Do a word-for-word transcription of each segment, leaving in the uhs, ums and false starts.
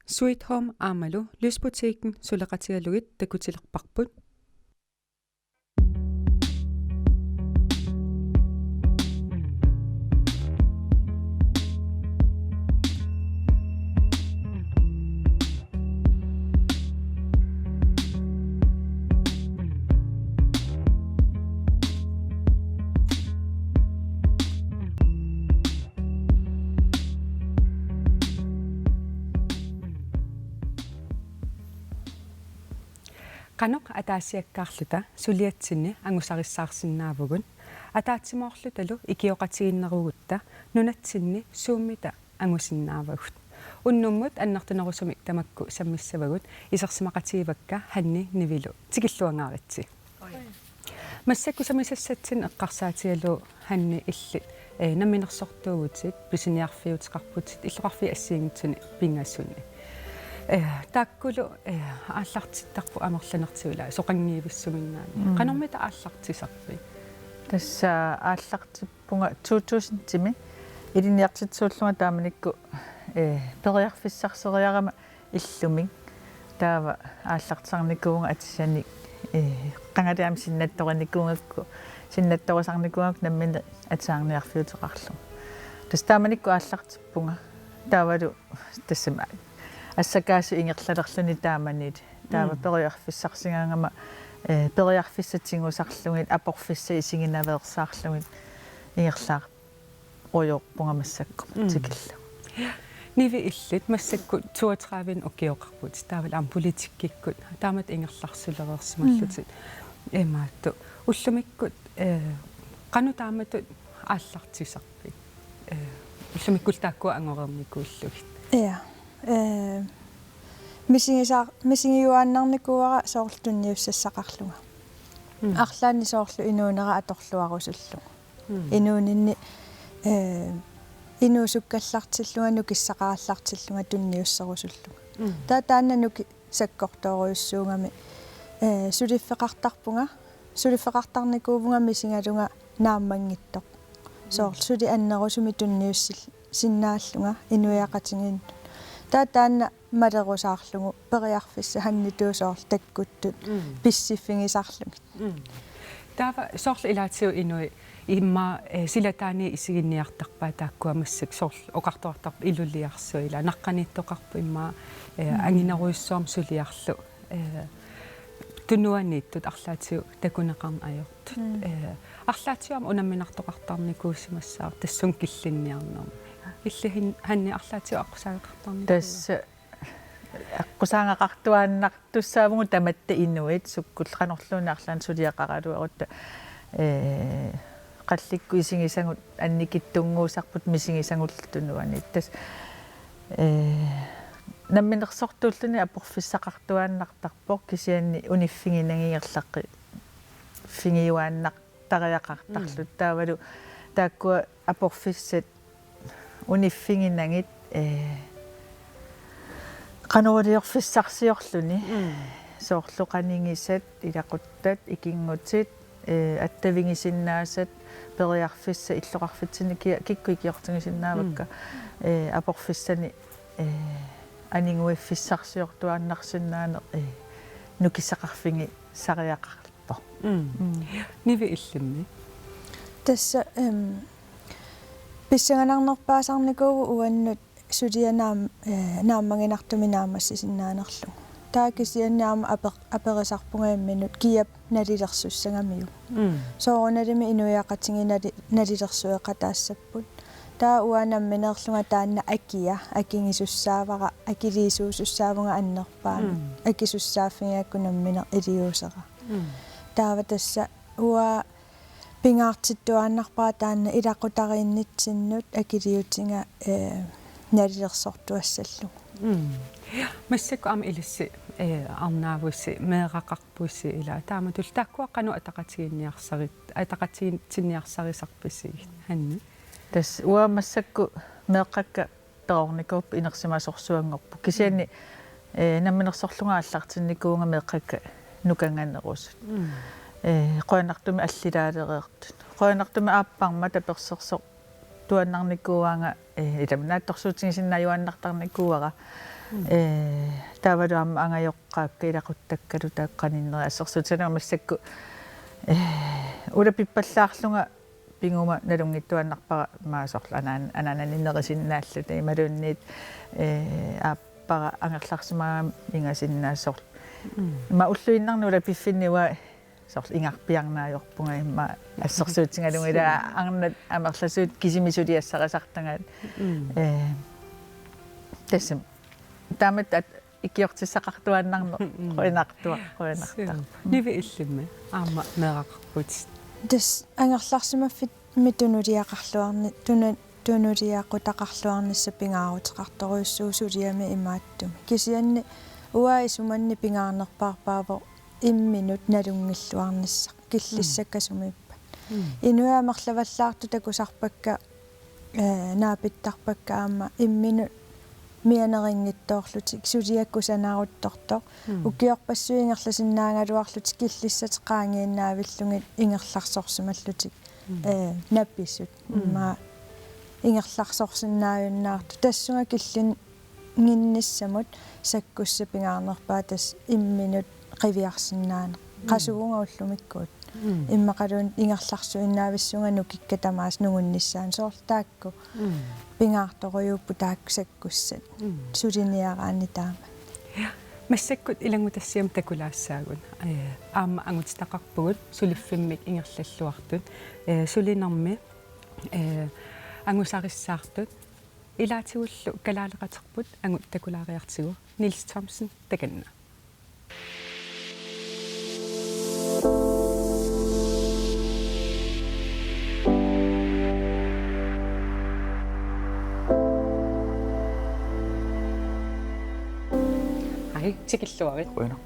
Sweet Home aammalu Lysbutikken suleqatigalugit takutilerparput. Qanoq ataasiakkaarluta suliatsinni angusarissaarsinnaavugut, ataatsimoorlutalu ikioqatigiinnerugutta nunatsinni suummita angusinnaavagut. Unnummut annertunerusumik tamakku sammissavagut, isersimaqatigivakka Hanni Nivilu. Tikilluangaaritsi. Massakkut sammisassatsinni eqqarsaatigalugu Hanni illit, eh, namminersortuuvutit, pisiniarfiuteqarputit illoqarfiit assigiinngitsuni pingasuni. Eh, taakkulu, eh, aallartittarput amerlanertigut ilaa soqanngivissuminngaanniit. Mm. Qanormita aallartisarpit? Tassa aallartippunga to tusindimi ilinniartitsisuullunga taamanikkut, eh, periarfissarseriarama illumik. Taava aallartisarnikuuvunga atisanik, eh, qangali aamma sinnattorinikuugakku, sinnattorisarnikuugakku nammineq atisaarniarfiuteqarlunga. Tassa taamanikkut aallartippunga. Taavalu tassami assakaasut ingerlalerluni taamanilu. Taava Mm. periarfissarsigaangama, eh, periarfissat tigusarlugit, aporfissat isiginaveersaarlugit ingerlaar- -ujoorpunga massakkut Mm. tikillugu. Nivi illit massakkut toogtredive ukioqarput, taavalu aamma politikkikkut taamatut ingerlarsulereersimallutit. Mm. Imaattoq ullumikkut, eh, qanoq taamatut aallartisarpit? Eh, ullumikkut taakkua angoreernikuullugit. Ja. Eh, misigisaa-, misigiuaannarnikuuara soorlu tunniussassaqarlunga. Mm. Arlaannik soorlu inuunera atorluarusullunga. Mm. Inuuninni, eh, inuusukkallartillunga, nukissaqarallartillunga, tunniusserusullunga. Mm. Taava taanna nuki-, sakkortoorujussuugami, eh, suliffeqartarpunga, suliffeqartarnikuuvunga misigalunga naammanngitsoq. Soorlu suli annerusumik tunniussil-, sinnaallunga inuiaqatigiinnut. Taava taanna malerusaarlugu periarfissat Hannituut soorlu takkuttut Mm. pissiffigisarlugit. Mm. Taava soorlu ilaatigut inuit immaqa, eh, silataani isiginniartarpaat taakkua massakkut soorlu oqartuartarput iluliarsuit ilaa naqqaniittoqarpoq immaqa, eh, Mm. anginerujussuarmik suliarlu, eh, tunuaniittut arlaatigut takuneqarneq ajortut. Mm. Eh, arlaatigut aamma unamminartoqartarnikuusimassaaq tassunga killinniarnermi. Illit Hanni arlaatigut aqqusaagaqartarnikuua? Tassa aqqusaagaqartuaannartussaavugut tamatta inuit sukkullu qanorluunniit arlaannik suliaqaraluarutta, eh, qallikkut isigisagut annikitsunnguusarput misigisagullu tunuaniittut. Tassa, eh, namminersortuulluni aporfissaqartuaannartarpoq kisianni uniffiginagit ingerlaqqiiffigiuaannartariaqartarluta. Mm. Taavalu taakkua aporfissat uniffiginagit, eh, qanoq iliorfissarsiorluni. Mm. Soorlu qanigisat, ilaquttat, ikinngutit, eh, attavigisinnaasat, periarfissat illoqarfitsinni kia-, kikkut ikiortigisinnaavakka, Mm. eh, aporfissanik, eh, aniguiffissarsiortuaannarsinnaaneq, eh, nukissaqarfigisariaqarpoq. Mm. Mm. Nivi illimmi? Tassa, em, pissanganarnerpaasarnikuuvoq uannut suliaq naam-, eh, naammaginartumik naammassisinnaanerlugu. Taava kisianni aamma aper-, aperisarpunga imminut kiap nalilersussagamiuk. Mm. Soorunalimi inuiaqatigiit nali-, nalilersueqataassapput. Taava uanga nammineerlunga taanna akia, akigisussaavara, akiliisuusussaavunga annerpaamik. Mm. Akisussaaffigaakku nammineq iliuusera. Mm. Taava tassa uanga pingaartittuaannarpara taanna ilaqutariinnitsinnut akiliutiga, eh, nalilersortuassallugu. Mm. Massakkut aamma ilissi, eh, arnaavusi, meeraqarpusi ilaa. Taamatullu taakkua qanoq ataqatigiinniarsarit-, ataqatigiitsinniarsarisarpisigit, Hanni? Tassa uanga massakkut meeqqakka perornikuupput inersimasorsuanngorput. Kisianni, Mm. eh, namminersorlunga aallartinnikuuvunga meeqqakka nukanganerusut. Mm. Eh, qujanartumik allilaalereertut. Qujanartumik aapparma tapersersortuaannarnikuuaanga, eh, ilami naatsorsuutigisinnaajuaannartarnikuuara. Ee, taavalu aamma angajoqqaakka ilaquttakkalu taakku qaninnerit assersuutigalugu massakkut, ee, ulapippallaarlunga piguma nalunngitsuaannarpara, immaqa soorlu anaan-, anaanani nerisinnaalluta imaluunniit, ee, aappara angerlarsimagama ingasinnaasut soorlu. Mm. Immaqa ulluinnarni ulapiffinni uanga soorlu ingarpiarneq ajorpunga immaqa assersuutigalugu ilaa arnat amerlasuut kisimi suliassarisartagaat. Mm. Ee, tassami. Taamatut ikiortissaqartuaannarneq. Mm. Qujanartuaq, qujanartuaq. Suu. Nivi, illimmi aamma meeraqarputit? Tassa angerlarsimaffimmi tunuliaqarluarni-, tunu-, tunuliaqutaqarluarnissaq pingaaruteqartorujussuuvoq suliami imaattumik. Kisianni uanga isumanni pingaarnerpaarpaavoq imminut nalunngilluarnissaq, killissakka sumiippat. Mm. Inuit amerlavallaartut takusarpakka, ee, naapittarpakka aamma imminut mianerinngitsoorlutik, suliaq kusanaruttortoq. Mm. Ukiorpassuit ingerlasinnaagaluarlutik killissatik qaangiinnaavillugit ingerlarsorsimallutik, mm, ee, napisut. Mm. Immaqa ingerlarsorsinnaajunnaartut. Tassunga killinnginnissamut sakkussaq pingaarnerpaaq tassa imminut qiviarsinnaaneq. Mm. Qasugunga ullumikkut. Mm. Immaqaluunniit ingerlarsuinnaavissunga nukikka tamaasa nungunnissaanut, soorlu taakku. Mm. Pingaartorujuupput taakku sakkussat. Mm. Suliniaraanni taama. Ja. Massakkut ilanngutassiami takulaassaagut. Ee, aamma angutitaqarpugut suliffimmik ingerlalluartut. Ee, sulinermi, ee, angusarissaartut. Ilaatigullu kalaaleqaterput angut takulaariartigu. Niels Thomsen, takanna. Hej, tikilluarit. Qujanaq.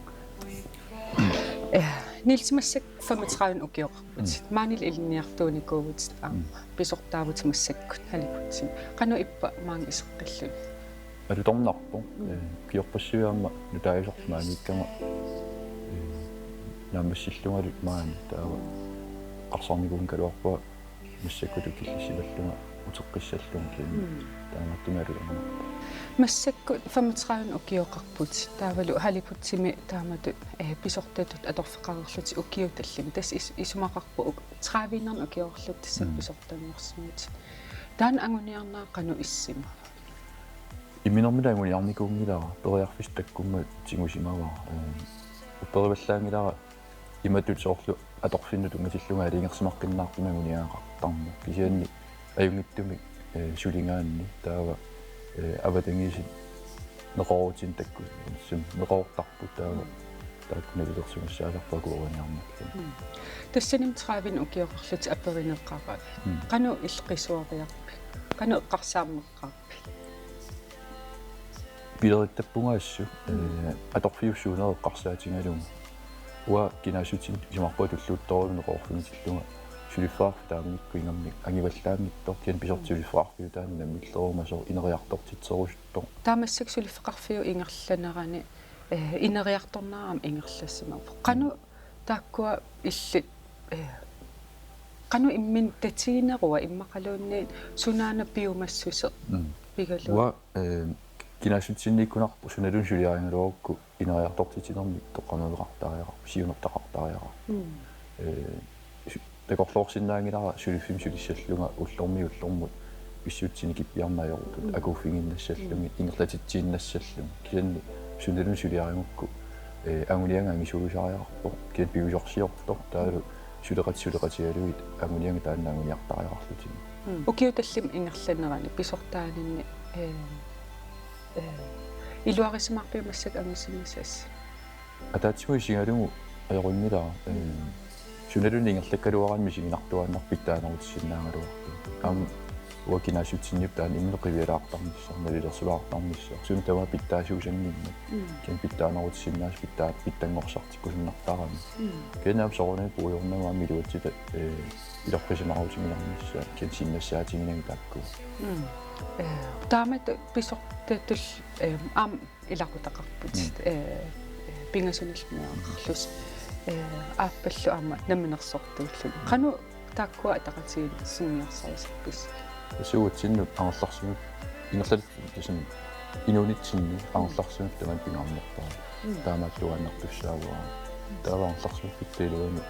Eh, Niels, massakkut femogtredive ukioqarputit. Mm. Maanili ilinniartuunikuuvutit aamma. Mm. Pisortaavutit massakkut Halibutimi. Qanoq ippa maanga iseqqilluni? Alutornarpoq. Mm. Eh, ukiorpassuit aamma nutaajusorput maaniikkama, eh, naammassillungalu maani, taava eqqarsarnikuugaluarpunga massakkutut killissimallunga uteqqissallunga kisianni. Mm. Taamaattumik alutornarpoq. Massakkut femogtredive ukioqarputit, taavalu Halibutimi taamatut, eh, pisortatut atorfeqareerlutit ukiut tallimat. Tassa is-, isumaqarpoq uk-, tredive ukioqarlutit tassa, mm, pisortanngorsimavutit. Taanna anguniarnera qanoq issimava? Imminermini anguniarnikuunngilara, periarfissaq takkummat tigusimavara. Ehm, upperivallaanngilara imatut soorlu atorfinnut tunngasillunga aalajangersimaqqinnaartumik anguniagaqartarneq. Kisianni ajunngitsumik, eh, suligaanni taava, eh, avatangiisit neqeroorutinik takku-, sim-, neqeroortarput taava taakku nalilersugassaasarput akueriniarnerluni. Mm. Tassanimi tredive ukioqarlutit aperineqaravit. Mm. Qanoq illit qisuariarpit? Qanoq eqqarsaammeqqaarpit? Pilerittappunga assut, mm, eh, atorfiup suunera eqqarsaatigalugu. Uanga kinaassutsini isumaqarpunga tulluuttorujussuarmik neqeroorfigisillunga suliffeqarfik taamanikkut ingammik angivallaanngitsoq, kisianni pisortat, mm, suliffeqarfiup taanna nammillerumasoq ineriartortitserusuttoq. Taava massakkut suliffeqarfiup ingerlanerani, eh, ineriartornera aamma ingerlassimavoq. Qanoq, mm, taakkua illit, eh, qanoq imminut tatigineruva immaqaluunniit sunaana piumassuseq? Mm. Pigalugu. Uanga, eh, kinaassutsiniikkunarpoq sunaluunniit suliarigaluarukku ineriartortitsinermik toqqammaveqartariaqarpoq, siunertaqartariaqarpoq. Mm. Eh, su-, takorloorsinnaanngilara suliffimmi sulissallunga ullormiit ullormut pissutsit nikippiarneq ajortut, mm, akuuffiginnassallugit, mm, ingerlatitsiinnassallugit. Kisianni sunaluunniit suliarigukku, eh, anguniagaq angisuusariaqarpoq, kisianni piviusorsiortoq, taavalu suleqat-, suleqatigalugit anguniagaq taanna anguniartariaqarlutik. Mm. Ukiut tallimat ingerlaneranni pisortaaninni, eh, eh, iluarisimaarpiuk massakkut angisimasasi? Ataatsimut isigalugu ajorinngilaa, eh, sunaluunniit ingerlakkaluaraanni misiginartuaannarpoq pitsaanerutissinnaagaluartoq. Aamma uanga kinaassutsiniippoq taanna imminut qivialaartarnissaq, nalilersulaartarnissaq. Suna tamaat pitsaasuusannginnami. Mm. Kisianni pitsaanerutissinnaasoq pitsaa-, pitsanngorsartikkusunnartarami. Mm. Kisianni aamma soorunami puigornagu aamma iluatsitta, eh, ilorrisimaarutiginernissaa, kisianni sinnassaatiginagit taakku. Mm. Eh, taamatut pisortatut, eh, aamma ilaqutaqarputit, mm, eh, pingasunillu meeraqarlusi, eh, aappallu aamma namminersortuulluni. Qanoq taakkua ataqatigiit sungiusaassappat? Suutsinnut angerlarsimap ingerlalerluta tassani Inuunitsinni Angerlarsimap tamanna pingaarnerpaaq. Mm. Taamaattuaannartussaavara. Taava Angerlarsimaffitta iluani, eh,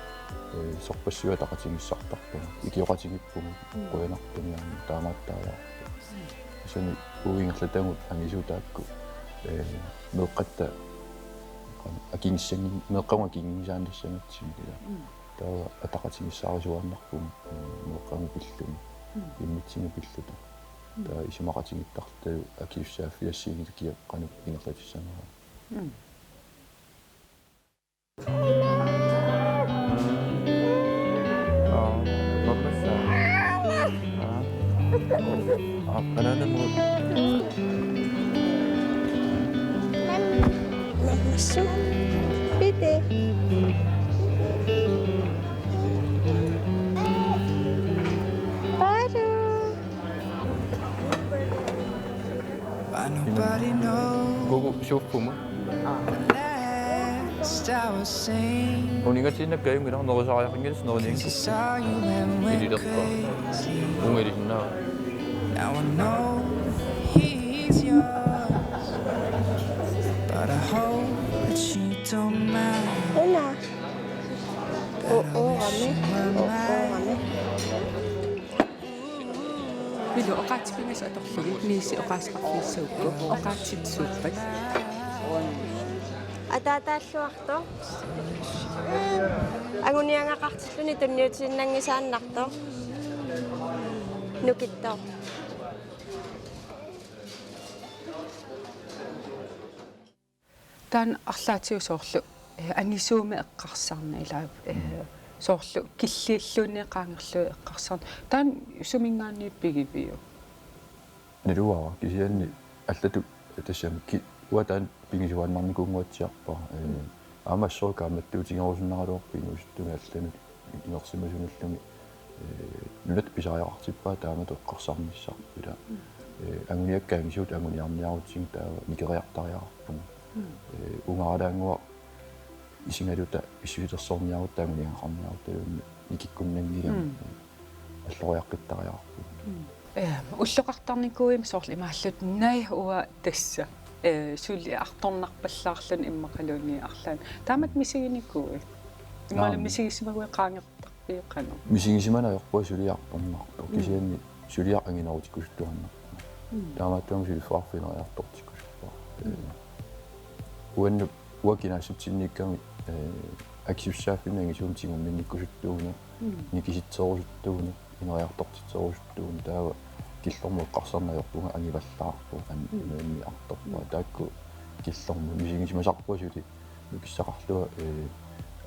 sorpassuit ataqatigiissartarpagut. Ikioqatigiippugut. Mm. Qujanartumik aamma taamaattaajaarput. Mm. Kisianni uagut ingerlatagut angisuut taakku, eh, meeqqatta akingissanngin-, meeqqagut akinngisaannassagatsigu ila. Mm. Taava ataqatigiissaarisuaannarpugut, eh, meeqqagut pillugit. Mm. Immitsinnut pilluta. Mm. Taava isumaqatigiittarluta akisussaaffiit assigiinngitsut kiap qanoq ingerlatissaneraat. Mm. Bitte. Hallo. Gogo, suuffuma. Uningatiinnakka ajunngilaq, nerisariaqanngilasi nerinianngikkukkit. Ililerpaa. Unga ilisinnaavara. Una. Oqarami. Oqarami. Pilu, oqaatsip pingasut atorlugit, Niisi oqaaseqarfigissagukku, oqaatsitut suuppat? Ataataalluartoq. Anguniagaqartilluni tunniutiinnanngisaannartoq. Nukittoq. Taanna arlaatigut soorlu, eh, angisuumik eqqarsarneq ilaa, eh, mm, soorlu killiilluunniit qaangerlugit eqqarsarneq. Taanna suminngaanniit pigiviuk? Naluara kisianni allatut tassami ki-, uanga taanna pingisuaannarnikuunnguatsiarpara. Eh, mm, aamma assut kaammattuutigerusunnaraluarpoq inuusuttumik allanut inersimasunulluunniit, eh, nunatta pisariaqartippara taamatut eqqarsarnissarput ila. Mm. Eh, anguniakkat angisuut anguniarniarutsigit taava nikeriartariaqarpugut. Mm. Eh, ungaralaannguaq isigaluta pissusilersorniarutta anguniagaqarniarutta nikikkunnanngilaq. Mm. Eh, alloriaqqittariaqarpugut. Mm. Eh, ulloqartarnikuuimmik soorlu imaalluta: Nai, uanga tassa. Eh, suli artornarpallaarluni immaqaluunniit arlaannik. Taamatut misiginikuuit? Imaluunniit, naamik, misigisimaguit qaangertarfiit qanoq? Misigisimanaviarpunga suli artornartoq. Mm. Kisianni suliaq anginerutikkusuttuaannarpunga. Mm. Taamaattumik suliffeqarfik ineriartortikkusuppara. Mm. Eh, uannut uanga kinaassutsinniikkami, eh, akisussaaffimmik angisuumik tigumminnikkusuttuuneq, mm, nikisitserusuttuuneq, ineriartortitserusuttuuneq, taava killormut eqqarsarneq ajorpunga angivallaarpoq an-, mm, inuinni artorpara. Mm. Taakku killormut misigisimasarpunga suli nukissaqarlunga, eh,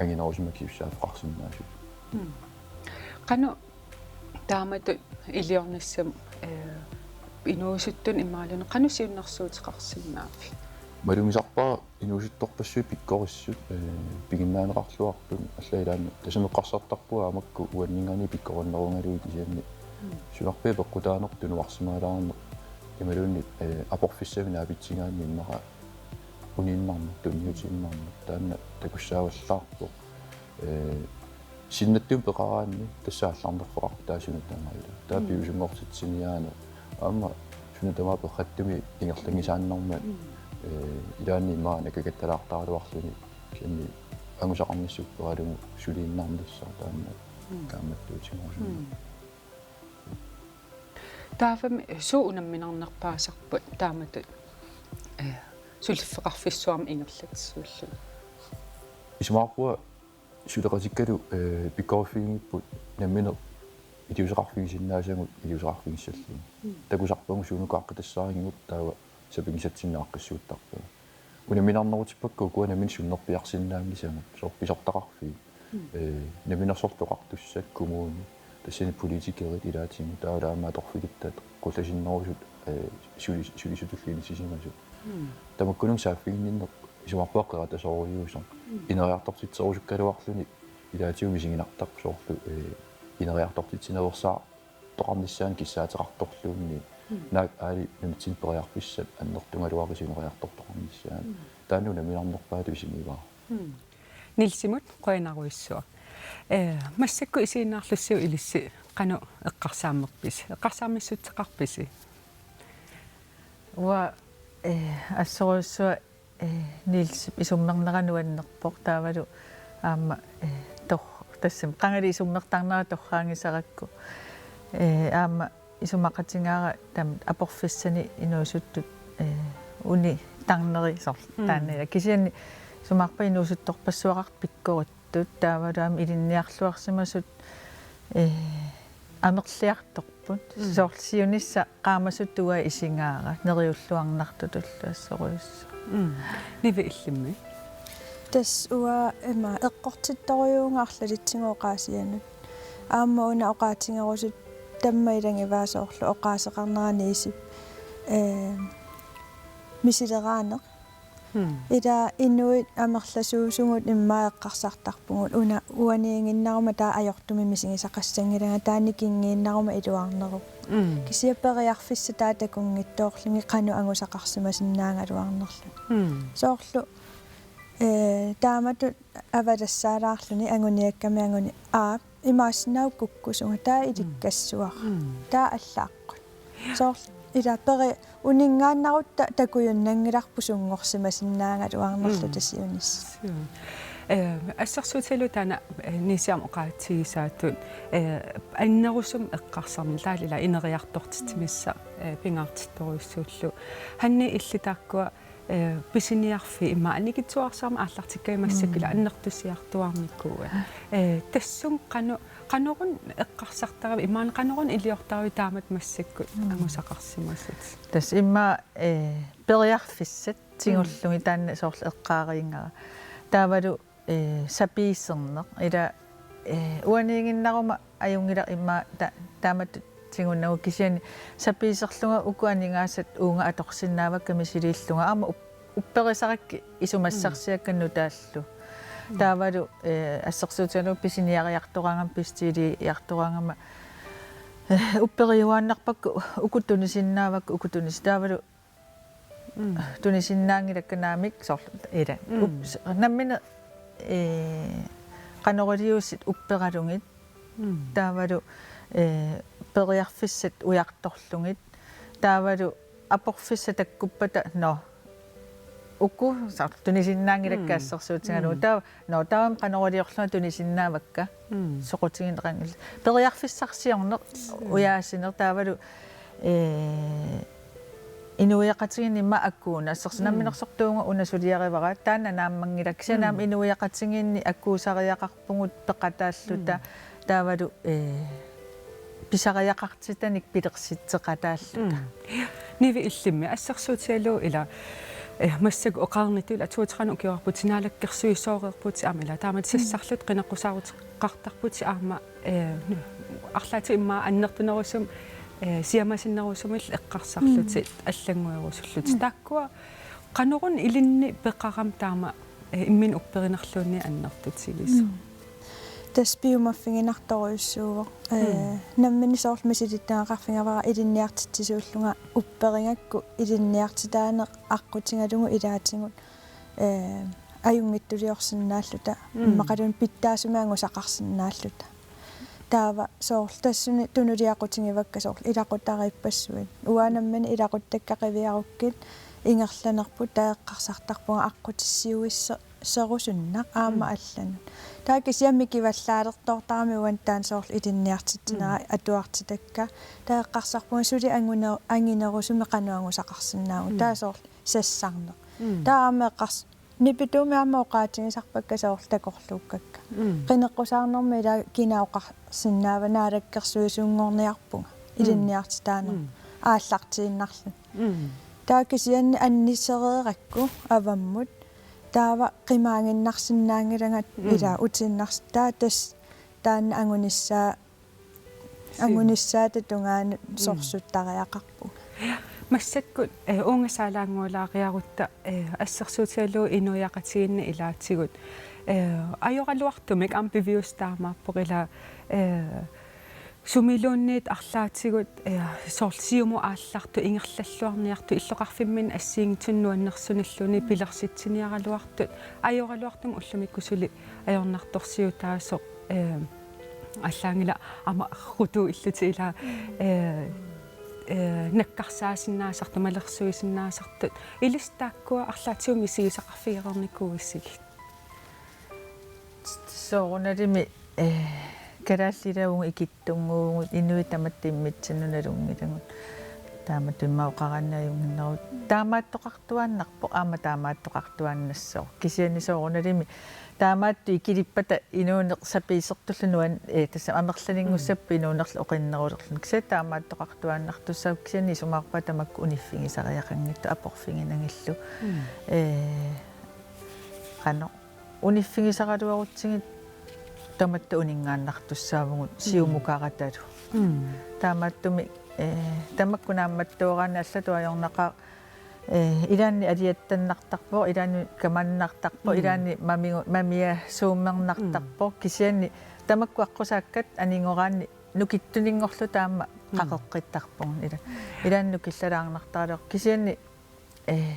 anginerusumik akisussaaffeqarsinnaasutut. Mm. Qanoq taamatut iliornissamut, eh, inuusuttunut imaluunniit qanoq siunnersuuteqarsinnaavit? Malugisarpara inuusuttorpassuit pikkorissut, eh, piginnaaneqarluartut, allaat ilaanni tassami eqqarsartarpunga aamma makku uanninngaanniit pikkorinnerugalugit kisianni, mm, sunarpiaq peqqutaaneq tunuarsimaalaarneq imaluunniit, eh, aporfissamik naapitsigaanni immaqa uniinnarneq, tunniutiinnarneq, taanna takussaavallaarpoq. Eh, sinnattumik peqaraanni tassa aallarnerfeqarpoq taava suna tamaat ila. Taava, mm, piviusunngortitsiniaaneq. Aamma suna tamaat perrattumi ingerlanngisaannarmat, mm, eh, ilaanni immaqa nakakattalaartaraluarluni kisianni angusaqarnissaq upperalugu suliinnarnissaa taanna, mm, kaammattuutigerusunnarpoq. Mm. Taavami suut unamminarnerpaasarput taamatut, eh, suliffeqarfissuarmik ingerlatsisuullugit? Isumaqarpunga suleqatikkalu, eh, pikkoriffigigipput nammineq iliuuseqarfigisinnaasagut iliuuseqarfigissallugit. Mm. Takusarpagut suunuku aaqqitassaarinngilaq taava sapinngisatsinnik aaqqissuuttarpagut. Unamminarnerutippakka ukua nammineq sunnerpiarsinnaanngisagut, soorlu pisortaqarfiit. Mm. Eh, Namminersorlutik Oqartussat, kommuni, tassani politikerit ilaatigut, taava aamma atorfigittat, qullasinnerusut, eh, suli-, sulisutullu inissisimasut. Mm. Tamakkununnga saaffiginninneq isumaqarpunga qeratasoorujussuusoq. Mm. Ineriartortitserusukkaluarluni ilaatigut misiginartarpoq soorlu, eh, ineriartortitsinaveersaartoqarnissaanut kissaateqartorluunniit. Mm. Naak aali nunatsinni periarfissat annertugaluarisut ineriartortoqarnissaat. Mm. Taanna unamminarnerpaatut isigivara. Mm. Nielsimut qujanarujussuaq. Eh, massakkut isiginnaarlussiuk ilissi qanoq eqqarsaammerpisi? Eqqarsaammissuteqarpisi? Uanga eh, assorujussuaq, eh, Niels isummernera nuannerpoq taavalu aamma, eh, tor-, tassami qangali isummertarnera torraagisarakku. Eh, aamma isumaqatigaara taama aporfissani inuusuttut, eh, uni tarneri soorlu Mm. taanna ila. Kisianni isumaqarpunga inuusuttorpassuaqartut pikkorit tut taavalu aamma ilinniarluarsimasut, eh, amerliartorput. Mm. Soorlu siunissaq qaamasutua isigaara neriulluarnartutullu assorujussuaq. Mm. Nivi illimmi? Tassa uanga ima eqqortittorujuuvunga arlalitsigut oqaasianut. Aamma una oqaatigerusuttoq taama ilagivaat soorlu oqaaseqarnera Nielsip, eh, misileraaneq. Hmm. Ila inuit amerlasuusugut immaqa eqqarsartarpugut una uaniiginnaruma taava ajortumik misigisaqassanngilanga taava nikinngiinnaruma iluarneruvoq. Hmm. Kisianni periarfissaq taava takunngitsoorluni qanoq angusaqarsimasinnaagaluarnerluni. Hmm. Soorlu, eh, taamatut avalassaalaarluni anguniakkami anguni aap imaassinnaavoq kukkusunga taava ilikkassuara. Mm. Taava allaaqqut. Soorlu ila peri-, uninngaannarutta takujunnanngilarput sunngorsimasinnaagaluarnerluta Mm. siunissaq. Suu. Eh, assersuutigalugu taanna, eh, Nielsip oqaatigisaatut, eh, annerusumik eqqarsarneq taavalu ila ineriartortitsimissaq, eh, pingaartittorujussuullugu. Hanne illit taakkua eh, pisiniarfii immaqa annikitsuararsuarmik aallartikkavit massakkut ila Mm. annertusiartuaarnikuuat. Eh, tassunga qano-, qanoruna eqqarsartaravit imaluunniit qanoruna iliortaravit taamatut massakkut Mm. angusaqarsimasut? Tassa immaqa, eh, periarfissat tigullugit Mm. taanna soorlu eqqaariigara. Taavalu eh, sapiiserneq. Ila, eh, uaniiginnaruma ajunngilaq immaqa ta-, taamatut tigunagu kisianni sapiiserlunga uku aningaasat uunga atorsinnaavakka misiliillunga. Aamma up-, upperisarakkit isumassarsiakka Mm. nutaallu. Mm. Taavalu, eh, assersuutigalugu pisiniariartoraangama, bestiliiartoraangama, eh, upperiuaannarpakka uku tunisinnaavakka, uku tunis-, taavalu Mm. tunisinnaanngilakka naamik soorlu ila. Mm. Ups, nammineq, eh, qanoriliussit upperalugit. Mm. Taavalu, eh, periarfissat ujartorlugit. Taavalu aporfissat takkuppata, nå. Uku soorlu tunisinnaanngilakka Mm. assersuutigalugu. Mm. Taava, nå, taava qanoriliorlunga tunisinnaavakka. Mm. Soqutigineqanngillat. Periarfissarsiorneq, Mm. ujaasineq taavalu, eh, inuiaqatigiinni immaqa akuuna. Assersu Mm. namminersortuuvunga una suliarivara, taanna naammanngilaq. Kisianni aamma Mm. inuiaqatigiinni akuusariaqarpugut peqataalluta. Mm. Taavalu, eh, pisariaqartitanik pilersitseqataalluta. Mm. Nivi illimmi assersuutigalugu ila, eh, massakkut oqarnittut ila tuuteqanut ukiorarputit naalakkersuisooreerputit aamma ila taamatut Mm. sassarlutit qineqqusaarut- qartarputit aamma, eh, nu-, arlaatigut immaqa annertunerusumik, eh, siammasinnerusumillu eqqarsarlutit Mm. allannguerusullutit. Mm. Taakkua qanoruna ilinni peqarami taama, eh, imminut upperinerluunniit annertutigisoq? Mm. Tassa piumaffiginartorujussuuvoq. Eh, Mm. nammineq soorlu misilittagaqarfigavara ilinniartitsisuullunga upperigakku ilinniartitaaneq aqqutigalugu ilaatigut eh, ajunngitsuliorsinnaalluta, Mm. immaqaluunniit pitsaasumik angusaqarsinnaalluta. Taava soorlu tassunga tunuliaqutigivakka soorlu ilaqutariippassuit. Uanga nammineq ilaquttakka qiviarukkit ingerlanerput taava eqqarsartarpunga aqqutissiuisse-, serusunnaq aamma Mm. allanut. Taava kisianni mikivallaalertoortarami uani taanna soorlu ilinniartitsinera Mm. atuartitakka. Taava eqqarsarpunga suli angune-, anginerusumik qanoq angusaqarsinnaavugut. Mm. Taava soorlu sassarneq. Mm. Taava aamma eqqars-, nipituumik aamma oqaatigisarpakka soorlu takorluukkakka. Mm. Qineqqusaarnermi ila kina oqarsinnaava naalakkersuisunngorniarpunga. Mm. Ilinniartitaaneq. Mm. Aallartiinnarluni. Mm. Taava kisianni annisereerakku avammut. Taava qimaaginnarsinnaanngilangat Mm. ila utiinnars-, taava tassa taanna angunissaa Suu. Angunissaata tungaanut Mm. sorsuttariaqarpunga. Massakkut, eh, uunga saalaannguulaariarutta, eh, assersuutigalugu inuiaqatigiinni ilaatigut, eh, ajoraluartumik aamma piviusoq taamaappoq ila, eh, sumiluunniit arlaatigut, eh, soorlu siumut aallartut ingerlalluarniartut illoqarfimminni assigiinngitsunik nuannersunilluunniit pilersitsiniaraluartut ajoraluartumik ullumikkut suli ajornartorsiutaasoq, eh, allaanngilaq aamma rutuullutik ila, eh, eh, nakkarsaasinnaasartut, malersuisinnaasartut, ilissi taakkua arlaatigut misigisaqarfigereernikuuissigit? Soorunalimi, eh, kalaallit ilavugut ikittunnguuvugut, inuit tamatta immitsinnut nalunngilagut. Taamatut immaqa oqaraanni ajunnginneruvoq. Taamaattoqartuaannarpoq, aamma taamaattoqartuaannassooq. Kisianni soorunalimi taamaattut ikilippata inuuneq sapiisertullu nuan-, eh, tassa amerlaninngussappat inuunerlu oqinnerulerluni. Kisianni taamaattoqartuaannartussaavoq, kisianni isumaqarpunga tamakku uniffigisariaqanngitsut aporfiginagillu. Mm. Eh, qanoq uniffigisaraluarutsigit tamatta uninngaannartussaavugut, mm, siumukaratalu. Mm. Taamaattumik, eh, tamakku naammattooraanni allatut ajornaqaaq, eh, ilaanni aliattannartarpoq, ilaanni kamannartarpoq, mm, ilaanni mamigu-, mamiasuummernartarpoq, mm, kisianni tamakku aqqusaakkat anigoraanni nukittuninngorluta aamma, mm, qaqeqqittarpugut. Ila-, ilaanni nukillalaarnartaraluarpoq. Kisianni, eh,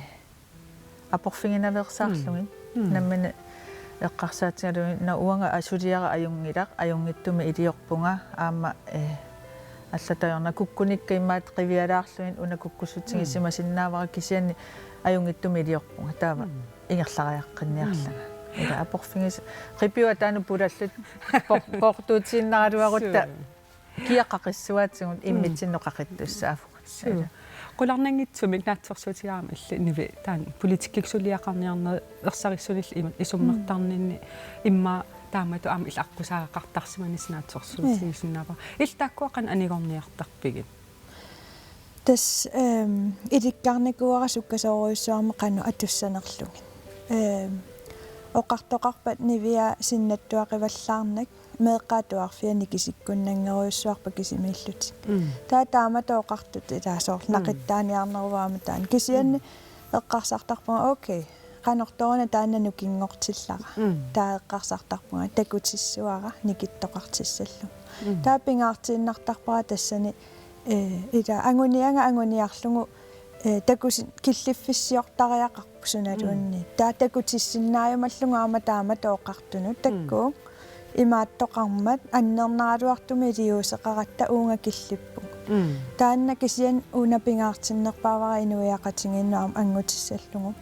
aporfiginaveersaarlugit. Mm. Mm. Nammineq eqqarsaatigalugit, na uanga asuliara ajunngilaq, ajunngitsumik iliorpunga, aamma, eh, allatut ajornaqaaq kukkunikka imaattoq qivialaarlugit una kukkussutigisimasinnaavarput, mm, kisianni ajunngitsumik iliorpunga. Taava, mm, ingerlariaqqinniarlanga. Mm. Ila aporfigis-, qipiuat taanna pulallut po-, poortuutiinnaraluarutta. Suu. Kia qaqissuaatigut, mm, immitsinnut qaqittussaavugut. Suu. Qularnanngitsumik naatsorsuutigaarami illit Nivi taanna politikkikkut suliaqarniarnerit ersarissunillu ima-, isummertarninni, mm, immaqa taamatut aamma illit aqqusaagaqartarsimanersi naatsorsuutigisinnaavara. Mm. Illit taakkua qanoq anigorniartarpigit? Tassa, ehm, ilikkarnikuuara sukkasoorujussuarmik qanoq atussanerlugit. Ehm, oqartoqarpat Nivia sinnattuaqivallaarnak, meeqqat atuarfiat nikisikkunnanngerujussuarput kisimiillutik. Mm. Taava taamatut oqartut ilaa soorlu, mm, naqittaaniarneruvoq aamma taanna. Kisianni, mm, eqqarsartarpunga, okay, qanortoq una taanna nukinngortillara. Mm. Taava eqqarsartarpunga takutissuara nikittoqartissallugu. Mm. Taava pingaartiinnartarpara tassani, eh, ila anguniagaq anguniarlugu, eh, takusi-, killiffissiortariaqarpoq sunaluunniit. Mm. Taava takutissinnaajumallugu aamma taamatut oqartunut. Mm. Takuuk imaattoqarmat annernaraluartumik iliuuseqaratta uunga killippugut. Mm. Taanna kisianni una pingaartinnerpaavara inuiaqatigiinnut aamma anngutissallugu.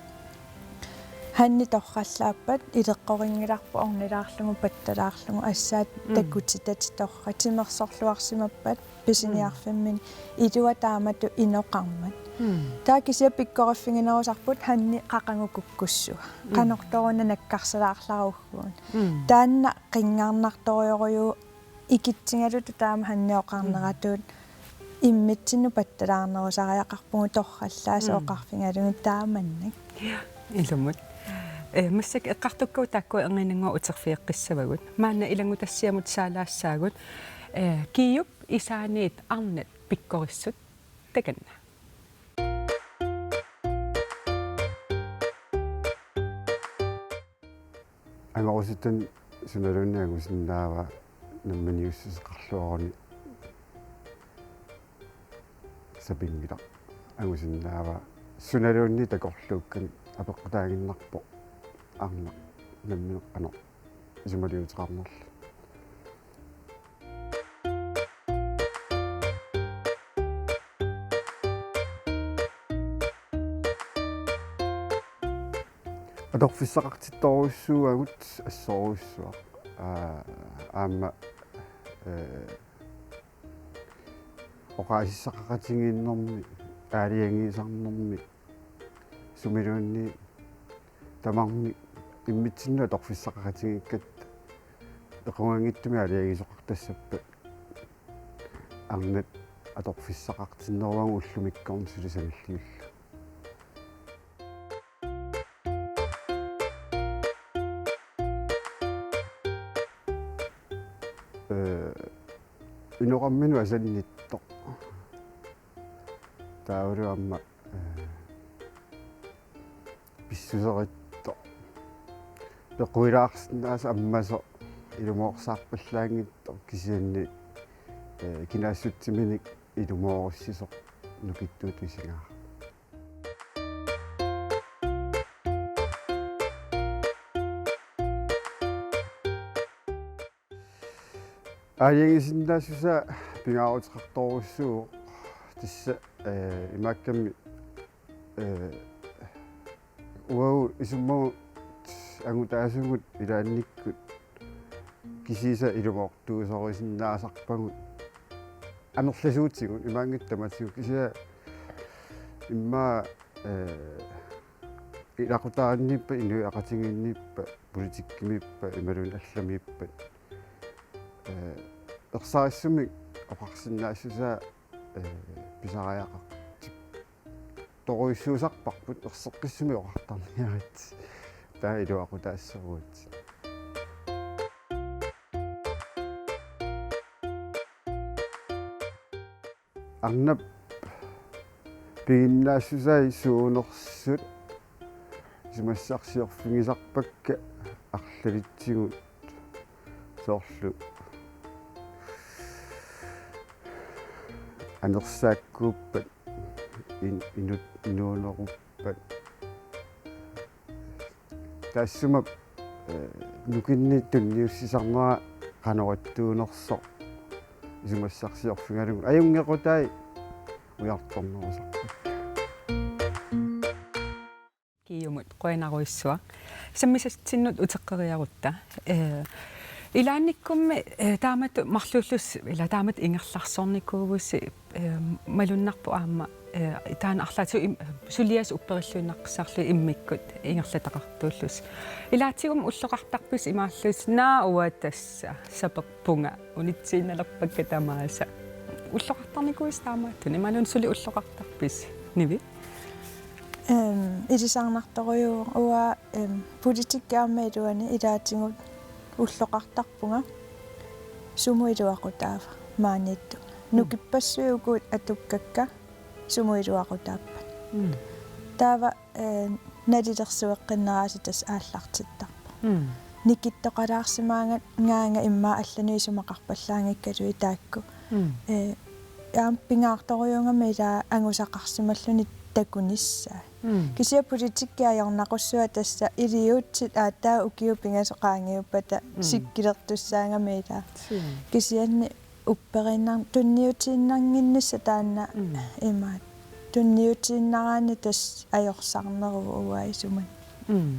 Hanni torrallaappat ileqqorinngilarput ornilaarlugu pattalaarlugu assaat, mm, takutitatit torrak timersorluarsimappat pisiniarfimminni, mm, ilua taamatut inoqarmat. Mm. Taava kisianni pikkoriffiginerusarput hanni qaqugumut kukkussua. Mm. Qanortoq una nakkarsalaarlara ugguuna. Mm. Taanna qinngarnartorujorujuuvoq ikitsigalutut taama hanni oqarneratut, mm, immitsinnut pattalaarnerusariaqarpugut torrallaasut, mm, oqarfigalugit taamannak. Ilumut. Eh, massakkut eqqartukkagut taakkua erniinnannguaq uterfigeqqissavagut. Maanna ilanngutassiamut saalaassaagut. Eh, Kiup isaaniit arnat pikkorissut takanna. Angorusuttunik sunaluunniit angusinnaava namminiussuseqarluaruni sapinngilaq. Angusinnaava sunaluunniit takorluukkani apeqqutaaginnarpoq arnaq nammineq qanoq isumaliuteqarnerluni. Atorfissaqartittorujussuuagut assorujussuaq. Aa, aamma, ee, oqaasissaqaqatigiinnermi, aalajangiisarnermi, sumiluunniit tamarmik immitsinnut atorfissaqaqatigiikkatta equnganngitsumik aalajangiisoqartassappat arnat atorfissaqartinneruagut ullumikkornit suli sanilliullugu. Ee, inoqarminut asannittoq. Taavalu aamma, ee, pissuserittoq. Peqquilaarsinnaasoq ammasoq ilumoorsaarpallaanngitsoq kisianni, ee, kinaassutsiminik ilumoorussisoq nukittuutut isigaara. Aalajangiisinnaassusaa pingaaruteqartorujussuuvoq Tassa, eh, imaakkami, eh, uagut isummagut angutaasugut ilaannikkut kisiisa ilumoortuusorusinnaasarpagut amerlasuutigut imaanngitsoq tamatigut kisiisa immaqa, eh, ilaqutariinniippat, inuiaqatigiinniippat, politikkimiippat, imaluunniit allamiippat. Eh, ersarissumik oqarsinnaassusaa, eh, pisariaqartipparput. Torujussuusarparput erseqqissumik oqartarniaritsi. Taava iluaqutaassaguit. Arnap piginnaassusai suunersut isumassarsiorfigisarpakka arlalitsigut soorlu anersaakkuuppat in-, inut-, inuuneruppat. Taassuma, eh, nukinnik tunniussisarnera qanoq ittuunersoq isumassarsiorfigalugu ajunngequtai ujartornerusarput. Kiumut qujanarujussuaq. Sammisatsinnut uteqqeriarutta. Eh, ilaannikkummi, eh, taamatut marluullus-, ila taamatut ingerlarsornikuuvusi, eh, malunnarpoq aamma, eh, taanna arlaatigut im-, suliassat upperilluinnaqqissaarlugit immikkut ingerlataqartuullusi. Ilaatigut ulloqartarpisi imaallusi: Naa, uanga tassa saperpunga, unitsiinnalerpakka tamaasa. Ulloqartarnikuuisi taamaattunik, imaluunniit suli ulloqartarpisi, Nivi? Ehm, ilisarnartorujuuvoq uanga, ehm, politikki aamma iluani ilaatigut ulloqartarpunga sumut iluaqutaava maaniittunga. Mm. Nukippassuit uku atukkakka sumut iluaqutaappat. Mm. Taava, eh, nalilersueqqinnerasi tassa aallartittarpoq. Mm. Nikittoqalaarsimaagaanga immaqa allanut isumaqarpallaanngikkaluit taakku. Mm. Eh, aamma pingaartorujuugami ila angusaqarsimalluni takunissaa. Mm. Kisianni politikki ajornaqussaaq tassa iliuutsit aatsaat ukiut pingasut qaangiuppata. Mm. Sikkilertussaagami ila. Suu. Kisianni upperiinnar-, tunniutiinnannginnissaq taanna. Mm. Imaattoq. Tunniutiinnaraanni tassa ajorsarneruvoq uanga isumanni. Mm.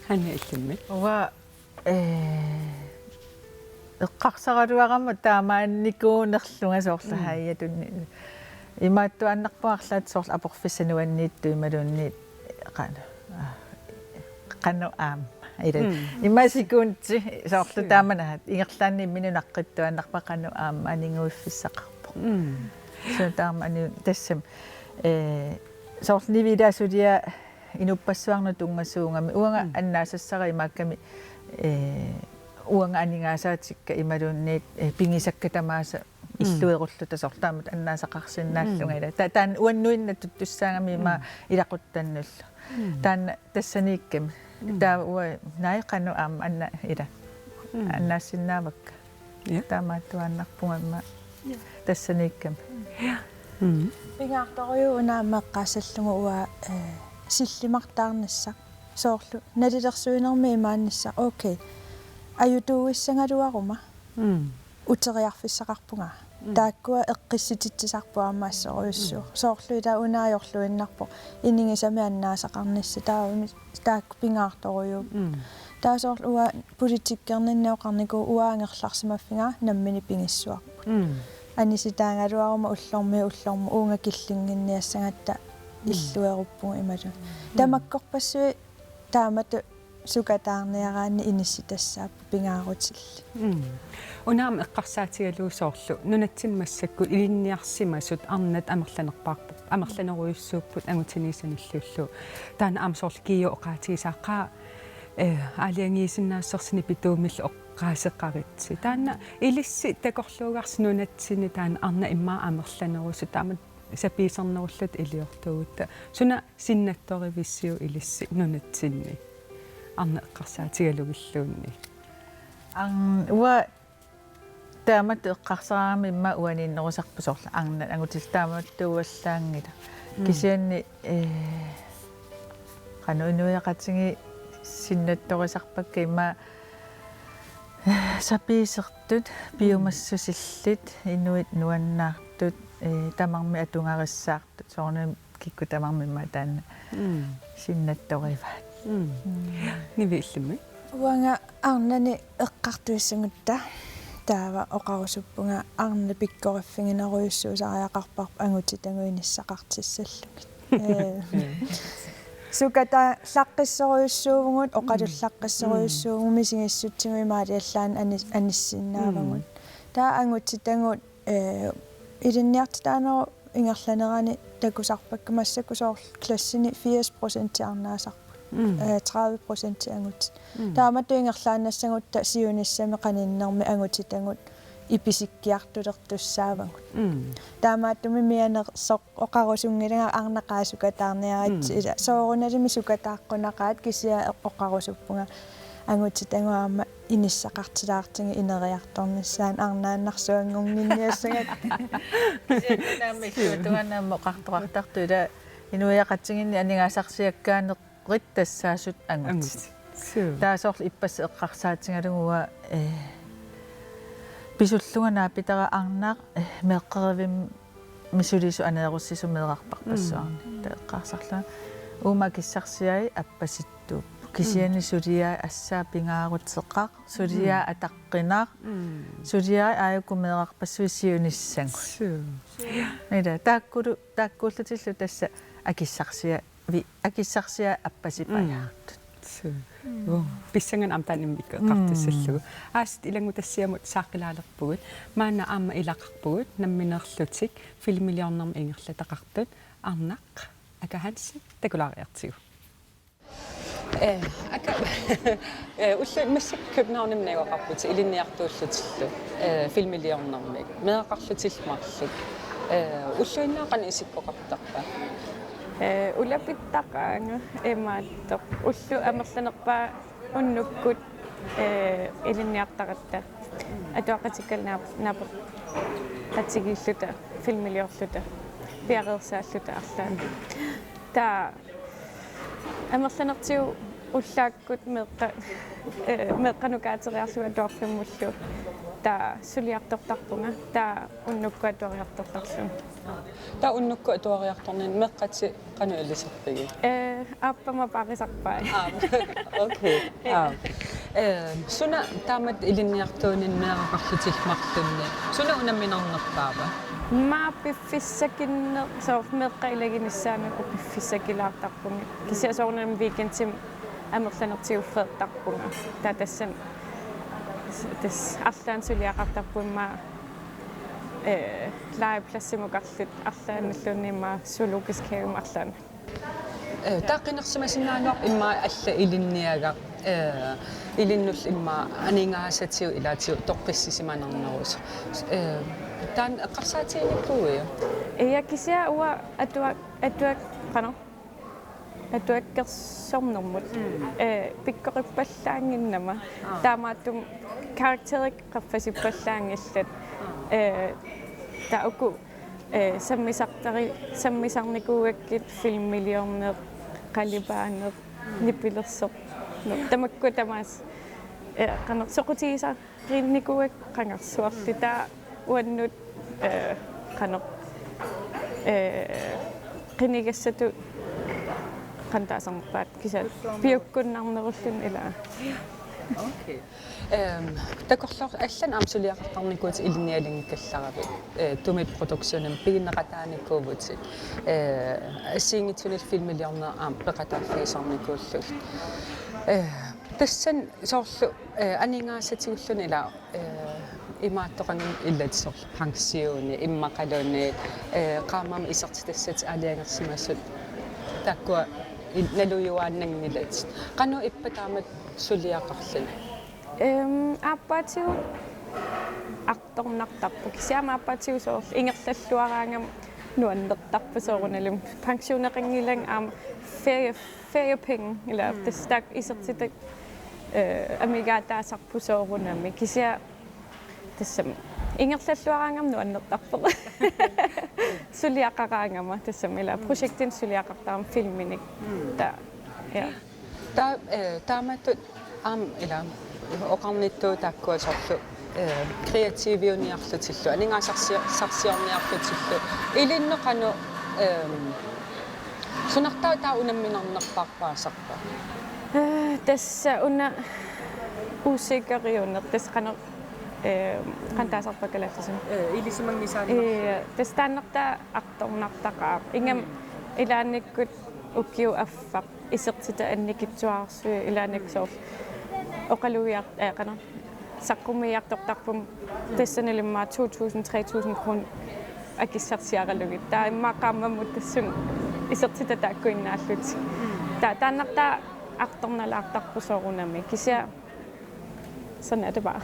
Hanne, illimmi? Uanga, eh, eqqarsaraluarama taamaannikuunerlunga soorlu. Mm. Haija, tunni-, imaattuaannarpunga arlaat soorlu aporfissat nuanniittut imaluunniit qanoq. Ah, qanoq aamma. Ila. Mm. Ima sekundi soorlu. Suu. Taamani ingerlaannaq imminut naqqittuaannarpara qanoq aamma aniguiffissaqarpoq. Mm. Suu, taama aniu-, tassami, eh, soorlu Nivi ila suliaq inuppassuarnut tunngasuugami. Uanga. Mm. Annaasassara imaakkami, eh, uanga aningaasaatikka imaluunniit, eh, pigisakka tamaasa. Mm. Illuerulluta soorlu taamatut annaasaqarsinnaallunga. Mm. Ila. Ta-, taanna uannuinnaq tuttussaagami ima. Mm. Ilaquttannullu. Mm. Taanna tassaniikkami. Mm. Taava uanga naai qanoq aamma anna ila. Mm. Annaassinnaavakka. Ja. Taamaattuaannarpunga immaqa. Ja. Tassaniikkami. Ja. Mm. Pingaartorujuuvoq una aamma eqqaassallugu uanga, eh, sillimartaarnissaq. Soorlu nalilersuinermi imaannissaq. Okay. Ajutuuissagaluaruma. Mm. Uteriarfissaqarpunga. Mm. Taakkua eqqissititsisarput aamma assorujussuaq. Mm. Soorlu ila una ajorluinnarpoq inigisamik annaasaqarnissaq, taavami taakku pingaartorujuupput. Mm. Taava soorlu uanga politikkerninni oqarnikuuvoq uanga angerlarsimaffiga nammineq pigissuarput. Mm. Anisitaagaluaruma ullormiit ullormut uunga killinnginniassagatta. Mm. Illueruppugut imaluunniit. Mm. Tamakkorpassuit taamatut sukataarniaraanni inissitassaapput pingaarutillit. Mm. Una aamma eqqarsaatigalugu soorlu nunatsinni massakkut ilinniarsimasut arnat amerlanerpaarput, amerlanerujussuupput angutini sanilliullugu. Taanna aamma soorlu G O oqaatigisaa qaa, eh, aalajangiisinnaassusersi nipituumillu oqqaaseqaritsi. Taanna ilissi takorluugarsi nunatsinni taanna arnat immaqa amerlanerusut taama sapiisernerulluta iliortugut. Suna sinnattorivisiuk ilissi nunatsinni? Arnat eqqarsaatigalugilluunniit. Arn-, uanga taamatut eqqarsarama immaqa uaniinnerusarput soorlu arnat angutillit taamatut tuuallaanngilaq. Mm. Kisianni, eh, qanoq inuiaqatigiit sinnattorisarpakka immaqa, eh, sapiisertut, piumassusillit, inuit nuannaartut, Ee, tamarmik atugarissaartut soorunami kikkut tamarmik immaqa taanna Mm. sinnattorivaat. Mm. Nivi, illimmi? Uanga arnani eqqartuissagutta taava oqarusuppunga arnat pikkoriffiginerujussuusariaqarparput angutitagut inissaqartissallugit. Ee, sukataallaqqissorujussuuvugut, oqalullaqqissorujussuuvugut, misigissutsigut imaaliallaannaq anis-, anissinnaavagut. Taava angutitagut, ee, ilinniartitaanerup ingerlanerani takusarpakka, massakkut soorlu klassini firs procent arnaasarput. Ee, tredive procent angutit. Taamatut ingerlaannassagutta siunissami qaninnermi angutitagut ipisikkiartulertussaavagut. Taamaattumik mianersoq oqarusunngilanga arnat qaa sukataarniaritsi, ila soorunalimi sukataaqqunaqaat, kisianni oqarusuppunga angutitagut aamma inissaqartilaartigit ineriartornissaannut arnaannarsuanngunnginiassagatta. Kisianni naamma illuatungaanut aamma oqartoqartartut ila inuiaqatigiinni aningaasarsiakkaanerit tassaasut angutit. Angutit. Suu. Taava soorlu ippassaq eqqarsaatigalugu uanga, ee, pisullunga naapitara arnaq, ee, meeqqerivimmi sulisut aneerussisut meerartarpassuarnik. Mm. Taava eqqarsarlunga uuma akissarsiai appasittuupput. Kisianni suliai assaat pingaaruteqaq, suliai ataqqinaq, suliai aajuku meerarpassuit siunissagut. Suu. Ila taakkulu, taakkuullutillu tassa akissarsia-, vi-, akissarsiai appasipajaartut. Suu. Uanga pissanganaq aamma taanna immikkut eqqartussallugu. Aasiit ilanngutassiamut saaqqilaalerpugut. Maanna aamma ilaqarpugut nammineerlutik filmiliornermi ingerlataqartut. Arnaq Aka Hansen, takulaariartigu. Ee, Aka, ee, ulluinnarni massakkut Københavnimi najugaqarputit ilinniartuullutillu, ee, filmiliornermik, meeraqarlutillu marluk. Ee, ulluinnarni qanoq isikkoqartarpa? Ee, ulapittaqaanga imaattoq. Ulloq amerlanerpaaq unnukkut, ee, ilinniartaratta. Atuaqatikkallu naap-, naapeqatigiilluta, filmiliorluta, piareersaalluta arlaannik. Taava amerlanertigut ullaakkut meeqqa-, ee, meeqqanut kaateriarlunga atuarfimmullu. Taava suliartortarpunga, taava unnukkut atuariartortarlunga. Taava unnukkut atuariartorninni meeqqatit qanoq ilisarpigit? Ee, aappama paarisarpai. Aa, okay. Aa. Ee, suna taamatut ilinniartuuninni meeraqarlutillu marlunni? Suna unamminarnerpaava? Maani piffissakinner-, soorlu meeqqat ilaginissaanut piffissakilaartarpunga. Kisianni soorunami weekendimi amerlanertigut feertarpunga. Taava tassani, tassa arlaannik suliaqartarpunga, ee, legepladsimukarluta arlaannilluunniit immaqa zoologisk havemi arlaanni. Ee, taava qinersimasinnaagaluarpoq immaqa allat ilinniagaq, ee, ilinnullu immaqa aningaasatigut ilaatigut toqqissisimanarnerusoq. Ee, taanna eqqarsaatiginikuuiuk? Ja, kisianni uanga atua-, atua-, qanoq, atuakkersornermut, ee, pikkorippallaannginnama. Aa. Taamaattumik karakterit qaffasippallaanngillat. Aa. Ee, taava uku, ee, sammisartari-, sammisarnikuugakkit filmiliorneq, qalipaaneq, nipilersorneq. Tamakkua tamaasa, ee, qanoq soqutigisarinnikuugakkit qangarsuarli, taava uannut, ee, qanoq, ee, qinigassatut qanoq taasarnerpaat, kisianni piukkunnarnerulluni, ilaa. Okay. Ehm, takorloor-, allanit aamma suliaqartarnikuutit ilinnialinngikkallaravit, ee, Tumit Productionimi piginneqataanikuuvutit. Ee, assigiinngitsunillu filmiliorneq aamma peqataaffigisarnikuullugit. Ee, tassani soorlu, ee, aningaasatigulluunniit ilaa, ee, imaattoqanngilaq, ilaat soorlu pensioni immaqaluunniit, ee, qaammammut isertitassatit aalajangersimasut taakkua i-, nalujuaannanngilatit. Qanoq ippa taamatut suliaqarluni? Ehm, aappaatigut artornartarpoq. Kisianni aamma aappaatigut soorlu ingerlalluaraangama nuannertarpoq soorunalimi. Pensioneqanngilanga aamma ferie, feriepenge, ilaa, mm, tassa taakku isertitat, eh, amigaataasarput soorunami. Kisianni tassami ingerlalluaraangama nuannertarpoq. Suliaqaraangama tassami, ilaa, mm, projektinik suliaqartarama filminik. Mm. Taava, ja. Taa-, eh, taamatut aamma ilaa oqarnittut taakkua soorlu Ee, kreativiuniarlutillu, aningaasarsi-, sarsiorniarlutillu. Ilinnut qanoq, ehm, sunartaa taava unamminarnerpaarpaasarpa? Ee, tassa una usikariuneq, tassa qanoq, ee, qanoq taasarpa kalaallisut? Ee, ilisimanngisaannarlugu. Ee, tassa taannartaa artornartaqaaq. Ingammik ilaannikkut ukiup affaq isertitat annikitsuararsuit ilaannikkut soorlu oqalugiar-, ee, qanoq, saqqummiiartortarpunga tassanilu immaqa to tusind, tre tusind kroner akissarsiaralugit. Taava immaqa qaammammut tassunga isertitat taakkuinnaallutik. Taava taannartaa artornalaartarpoq soorunami. Kisianni sådan er det bare.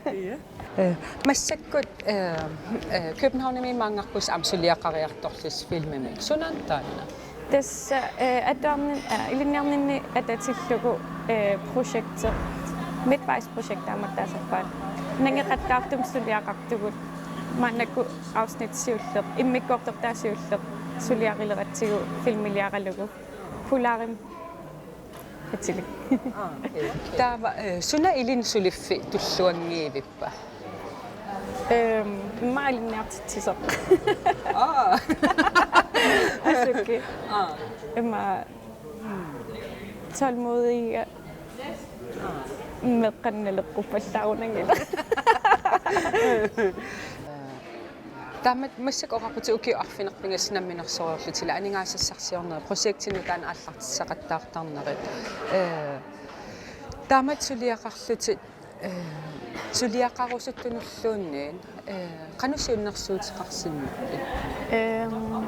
Ja. Ee, massakkut, ee, ee, Københavnimi maanngarput aamma suliaqariartorlusi filmimik. Sunaana taanna? Tassa, ee, atuarnin-, ee, ilinniarninni atatillugu, ee, projekti, midtvejsprojekt taamaattaasarpaat. Nangeqattaartumik suliaqartugut. Maannakkut afsnit siulleq, immikkoortortaa siulleq, suliarileratsigu filmiliaralugu. Polarim. Atilik. Aa, okay. Taava, ee, suna ilinnut suliffiit tulluanngivippa? Ehm, immaqa ilinniartitsisoq. Aa. Asuki. Aa. Immaqa tålmodige. Aa. Meeqqanut naleqquppallaarunanngilaq. Taamatut massakkut oqaqutit ukiut arfineq-pingasut namminersorujorlutillu aningaasassarsiornerit, projektinut taanna aallartissaqattaartarnerit. Ee, taamatut suliaqarlutit, ee, suliaqarusuttunulluunniit, ee, qanoq siunnersuuteqarsinnaappit? Ehm,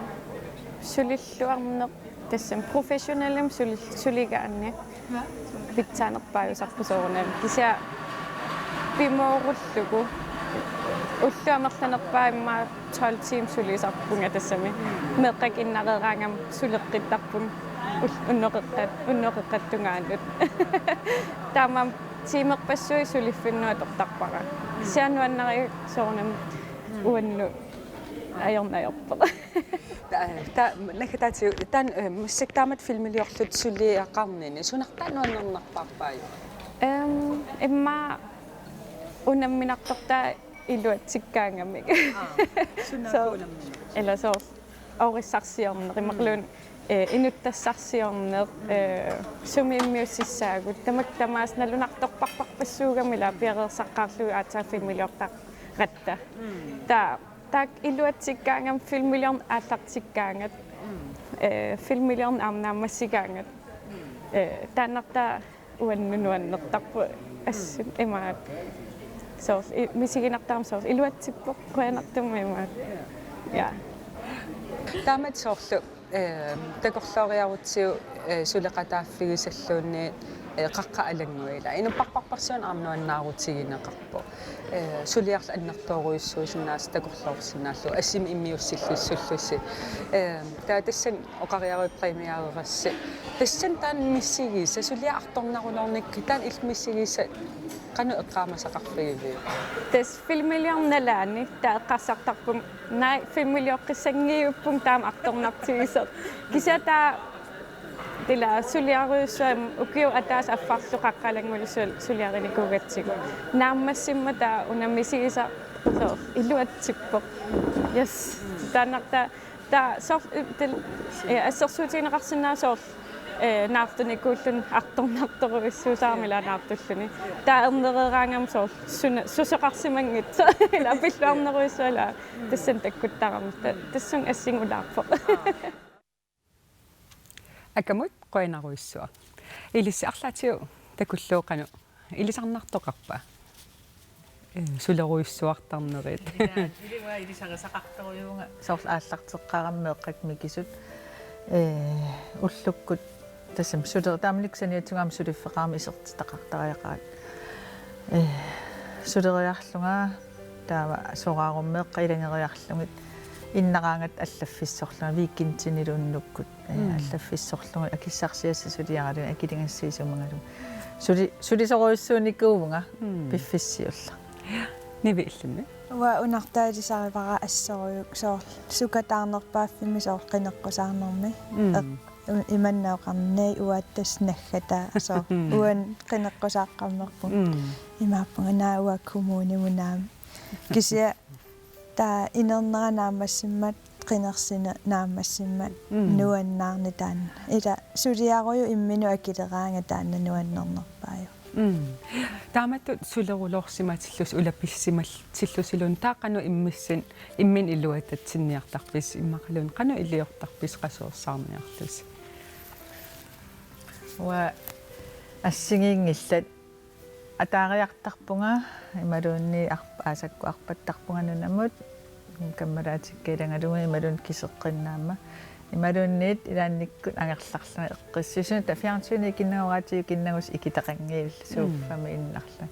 sulilluarneq tassami professionelimik suli-, suligaanni pitsaanerpaajusarpoq soorunami. Kisianni pimoorullugu. Ullut amerlanerpaat immaqa tolv timer sulisarpunga tassami. Meeqqakka innareeraangama suleqqittarpunga ul-, unnoqeqqat-, unnoqeqqata tungaanut. Taamaammat tiimerpassuit suliffinnut atortarpara. Kisianni nuannariga soorunami uannut ajorneq ajorpoq. Ta-, ta-, naggataatigut, taanna, ee, massakkut taamatut filmiliorlutit suliaqarnini, sunartaa nuannarinerpaarpaajuk? Ehm, immaqa unamminartortaa iluatsikkaangamik. Aa, sunartaa. So, unamminartoq? Ila soorlu oorissarsiorneq, imaluunniit, ee, inuttassarsiorneq, ee, sumi immiussissaagut, tamakku tamaasa nalunartorparparpassuugami ila piareersaqqaarlugit aatsaat filmiliortaratta. Taava taakku iluatsikkaangamik filmiliorneq aallartikkaangat. Ee, filmiliorneq aamma naammassikaangat. Ee, taannartaa uannut nuannertarpoq assut imaattoq. Soorlu i-, misiginartarami soorlu iluatsippoq qujanartumik imaattoq. Ja. Taamatut soorlu, ee, takorlooriarutsigu, ee, suleqataaffigisalluunniit, ee, Qaqqat Alannguit ila. Inuppassuarparsuunik aamma nuannaarutigineqarpoq. Ee, suliarlu annertoorujussuusinnaasoq takorloorsinnaallugu, assimi immiussillussullusi. Ee, taava tassani oqariaruit premiererassi. Tassani taanna misigisaq, suliaq artornaruloornikkit, taanna illit misigisaq qanoq eqqaamasaqarfigiviuk? Tassa filmiliorneq nalaani, taava eqqarsartarpunga, naa, filmilioqqissanngivippunga taama artornartigisoq. Kisianni taava ila suliarujussuugama ukiup ataatsip affarlu Qaqqat Alanngullu sul-, suliarinikuugatsigu. Naammassimmat taava una misigisaq soorlu iluatsippoq. Yes. Taannartaa, taava soorlu, ee, til-, ee, assersuutigineqarsinnaavoq soorlu, ee, naartunikuulluni artornartorujussuusarami ila naartulluni. Taava ernereeraangama soorlu suna-, susoqarsimanngitsoq. Ila pilluarnerujussuaq ila tassani takkuttarami. Ta-, tassunga assingulaarpoq. Akamut qujanarujussuaq. Ilissi arlaatigut takullugu qanoq ilisarnartoqarpa? Ee, sulerujussuartarnerit. Ilaa, ilivaa ilisarisaqartorujuuvunga soorlu aallarteqqaarama meeqqakka mikisut. Ee, ullukkut tassami suler-, taamanikkut saniatigut aamma suliffeqarami isertitaqartariaqaraat. Ee, suleriarlunga taava soraarummeeqqat ilageriarlugit innaraangatta allaffissorlunga weekendinilu unnukkut, ee, mm, allaffissorlugit akissarsiassat suliaralugit akiligassat isumagalugit. Suli-, sulisorujussuunikuuvunga, mm, piffissaq siulleq. Nivi, illimmi? Uanga unartaa ilisarivara assorujuk soorlu sukataarnerpaaffimmi soorlu qineqqusaarnermi. Mm. Eq-, u-, imanna oqarneri uattut tassa naggataa soorlu. Uanga qineqqusaaqqammerpunga. Mm. Imaappunga naak uanga kommunimut naamik. Kisianni taava inernera naammassimmat, qinersineq naammassimmat, mm, nuannaarneq taanna. Ila suliarujuk imminut akileraangat taanna nuannernerpaajuvoq. Mm. Taamatut suleruloorsimatillusi ulapissimatillusiluunniit taava qanoq immissinnut, imminut iluatatsinniartarpisi imaluunniit qanoq iliortarpisi qasuersaarniarlusi? Uanga assigiinngillat, ataariartarpunga imaluunniit arp-, aasakkut arpattarpunga nunamut, kammalaatikka ilanngaluunniit imaluunniit kiseqqinnaammat. Imaluunniit ilaannikkut angerlarlunga eqqissisut, taava fjernsyni ikinnagu, radiu ikinnagu ikitaqanngilaq, mm, sofami innarlunga.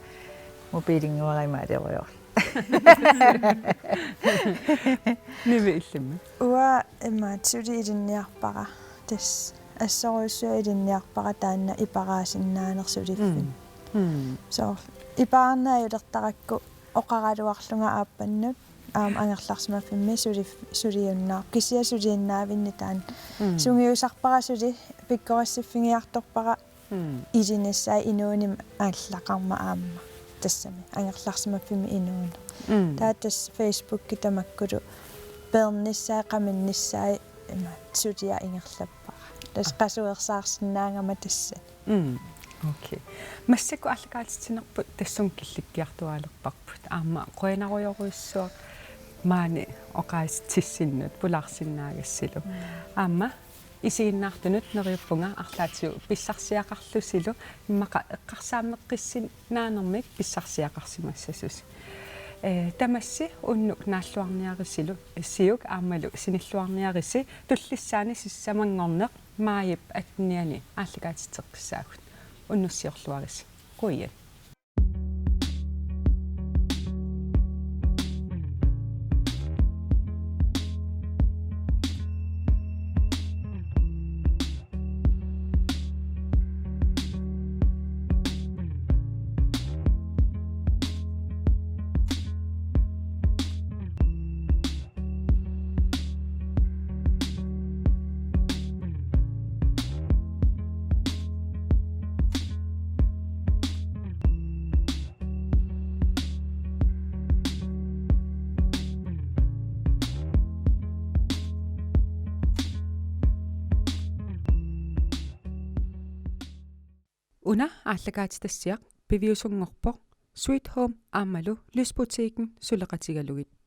Mobilinnguara imaaliorujorlunga. Nivi, illimmi? Uanga imaattoq suli ilinniarpara. Tassa assorujussuaq ilinniarpara taanna iparaasinnaaneq suliffinni. Mm. Mm. Soorlu ipaarneq ajulertarakku oqaraluarlunga aappannut aamma angerlarsimaffimmi suli-, suliunnaarpoq. Kisianni suliinnaavinni taanna. Mm. Sungiusarpara suli, pikkorissiffiginiartorpara, mm, ilinissaa inuuneq aallaqarmat aamma. Tassami angerlarsimaffimmi inuuneq. Mm. Taava tassa Facebooki tamakkulu peernissaat, qaminnissaat, ima, suliaq ingerlappara. Tassa qasuersaarsinnaagama tassa. Mm. Okay. Massakkut aallakaatitsinerput tassunga killikkiartuaalerparput. Aamma qujanarujorujussuaq maani oqaatitsissinnut pulaarsinnaagassilu. Mm. Aamma isiginnaartunut neriuppunga arlaatigut pissarsiaqarlusilu, immaqa eqqarsaameqqissinnaanermik pissarsiaqarsimassasusi. Ee, tamassi unnuk naalluarniarisilu, siuk aammalu sinilluarniarisi, tullissaani sisamanngorneq maajip attenianni aallakaatitseqqissaagut. Unnussiorluarisi. Qujan. Una aallakaatitassiaq piviusunngorpoq Sweet Home aammalu Lysbutikken suleqatigalugit.